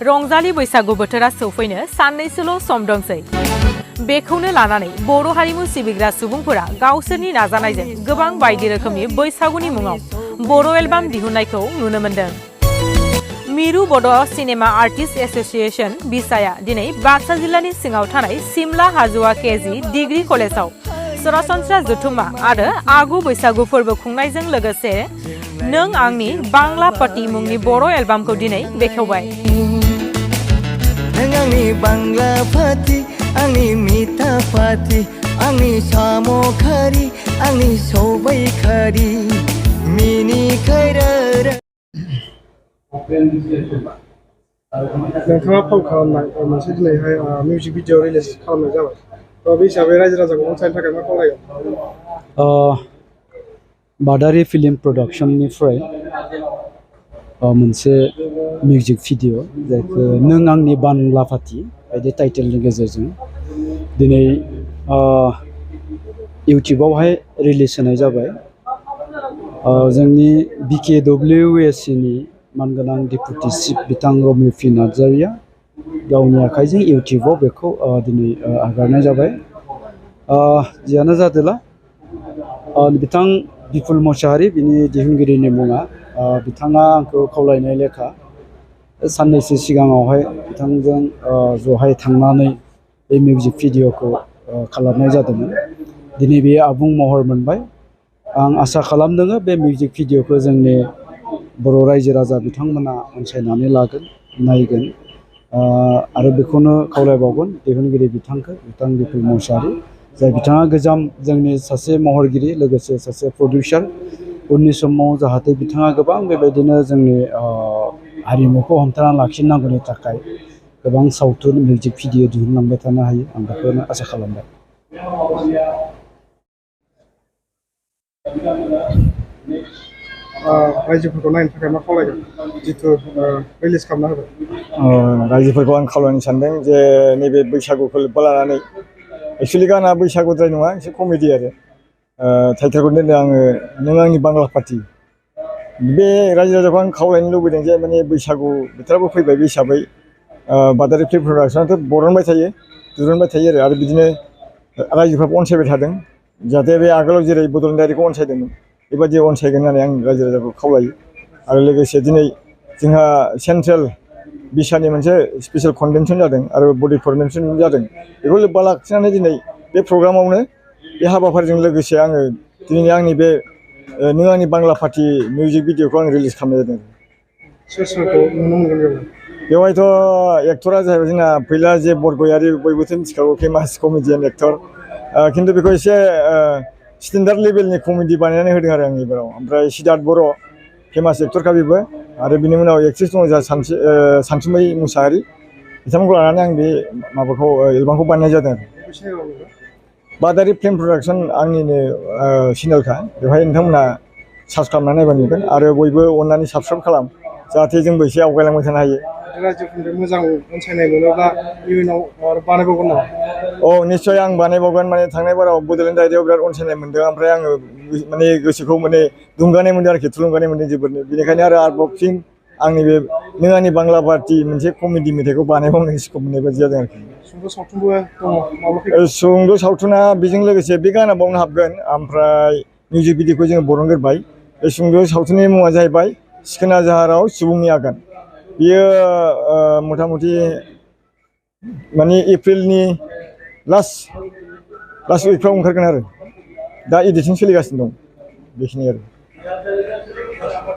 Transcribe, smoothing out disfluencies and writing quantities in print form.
रंजालि बैसागु बोथोरा सौफैनो साननैसोल' सम दंसै। बेखौनो लानानै बर' हारिमु सिबिग्रा सुबुंफोरा गावसोरनि नाजानायजों गोबां बायदि रोखोमनि बैसागुनि मुङाव बर' एलबाम दिहुननायखौ नुनो मोन्दों। मिरु बड' सिनेमा आर्टिस्ट एसोसिएशन बिसाया दिनै बाक्सा जिल्लानि सिङाव थानाय सिमला हाजोआ केजि डिग्री कलेजाव सरासनस्रा जथुम्मा आरो आगु बैसागु फोरबो खुंनायजों लोगोसे नों आंनि बांला पार्टी मुंनि बर' एलबामखौ दिनै बेखेवबाय। नों आंनि बांला पार्टी आंनि मिथा पार्टी आंनि साम' खारि आंनि सबाय खारि मिनि खैरो। नोंथाङा फाव खालामनाय मोनसे दिनैहाय मिउजिक भिडिअ रिलिज खालामनाय जाबाय। बे हिसाबै रायजो राजाखौ अनसायनो थाखाय मा खावलायगोन? बादारि फिल्म प्रडाक्शननिफ्राय मोनसे मिउजिक भिडिअ जायखौ नों आंनि बांला पार्टी बायदि टाइटेलनि गेजेरजों दिनै इउटुबावहाय रिलिज होनाय जाबाय। जोंनि BKWSCनि मानगोनां डेपुटि चिफ बिथां रमिउ पि नार्जारिया गावनि आखाइजों इउटुबाव बेखौ दिनै आगारनाय जाबाय। जियानो जादोला बिथां बिपुल मोसाहारि बिनि दिहुनगिरिनि मुङा बिथाङा आंखौ खावलायनाय लेखा साननैसो सिगाङावहाय बिथांजों जहाय थांनानै बे मिउजिक भिडिअखौ खालामनाय जादोंमोन। दिनै बेयो आबुं महर मोनबाय। आं आसा खालामदों बे मिउजिक भिडिअखौ जोंनि बर' रायजो राजा बिथांमोना अनसायनानै लागोन नायगोन आरो बेखौनो खावलायबावगोन दिहुनगिरि बिथां बिपुल मोसाहारि जाय बिथाङा गोजाम जोंनि सासे महरगिरि लोगोसे सासे प्रडिउसार। उननि समाव जाहाथे बिथाङा गोबां बेबायदिनो जोंनि हारिमुखौ हमथाना लाखिनांगौनि थाखाय गोबां सावथुन मिउजिक भिडिअ दिहुनलांबाय थानो हायो आं बेखौनो आसा खालामबाय। रायजोफोरखौ नायनो थाखाय मा खावलायगोन जिथु रिलिज खालामना होबाय? रायजोफोरखौ आं खावलायनो सानदों जे नैबे बैसागुखौ लोब्बा लानानै एक्सुवेलि गाना बैसागुद्राय नङा एसे कमेडि आरो टाइटेलखौ दोनदों आङो नों आंनि बांला पार्टी। बे रायजो राजाखौ आं खावलायनो लुबैदों जे माने बैसागु बोथोराबो फैबाय बे हिसाबै बादारि फिल्म प्रडाक्शनाथ' बरनबाय थायो दिरुनबाय थायो आरो बिदिनो रायजोफ्राबो अनसायबाय थादों जाहाथे बे आगोलाव जेरै बड'लेण्ड डायरिखौ अनसायदोंमोन बेबायदि अनसायगोन होननानै आं रायजो राजाखौ खावलायो। आरो लोगोसे दिनै जोंहा सेन्ट्रेल बिसानि मोनसे स्पेसियेल कनभेनसन जादों आरो बडि फर्मेसन जादों। बेखौ लोब्बा लाखिनानै दिनै बे प्रग्रामावनो बे हाबाफारिजों लोगोसे आङो दिनै आंनि बे नों आंनि बांला पार्टी मिउजिक भिडिअखौ आं रिलिज खालामनाय जादों। सोर सोरखौ नुनो मोनगोन बेवहायथ' एक्टरा जाहैबाय जोंना फैला जे बरगयारि बयबोथ' मिथिखागौ फेमास कमेडियान एक्टर। खिन्थु बेखौ एसे स्टेन्डार्ड लेभेलनि कमेडि बानायनानै होदों आरो आं एबाराव। ओमफ्राय सिद्धार्थ बर' फेमास एक्टरखा बेबो आरो बिनि उनाव एक्ट्रिस दङ जोंहा सानसुमै मुसाहारि बिथांमोनखौ लानानै आं बे माबाखौ एलबामखौ बानायनाय जादों। बादारि फिल्म प्रडाक्शन आंनिनो चेनेलखा बेवहाय नोंथांमोना सार्च खालामनानै नायबा नुगोन आरो बयबो अननानै साबसक्राइब खालाम जाहाथे जोंबो एसे आवगायलांबाय थानो हायो। रायजोफोरनिफ्राय मोजां अनसायनाय मोनोब्ला इयुनाव बानायबावगोन नामा? औ निस्सय आं बानायबावगोन। माने थांनाय बाराव बड'लेण्ड डायरियाव बिराद अनसायनाय मोनदों ओमफ्राय आङो माने गोसोखौ माने दुंगानाय मोनदों आरोखि थुलुंगानाय मोनदों जोबोरनो। बेनिखायनो आरोबाव फिन आंनि बे नों आंनि बांला पार्टी मोनसे कमेडि मेथाइखौ बानायबावनो स्कप मोननाय बायदि जादों आरोखि। सुंद' सावथुनबो दङ। सुंद' सावथुना बेजों लोगोसे बे गाना बावनो हाबगोन ओमफ्राय मिउजिक भिडिअखौ जोङो बरनग्रोबाय। बे सुंद' सावथुननि मुङा जाहैबाय सिखोना जाहाराव सुबुंनि आगान। बियो मथा मथि माने एप्रिलनि लास्ट उइकफ्राव ओंखारगोन आरो दा एडिटिं सोलिगासिनो दं बेखिनि आरो।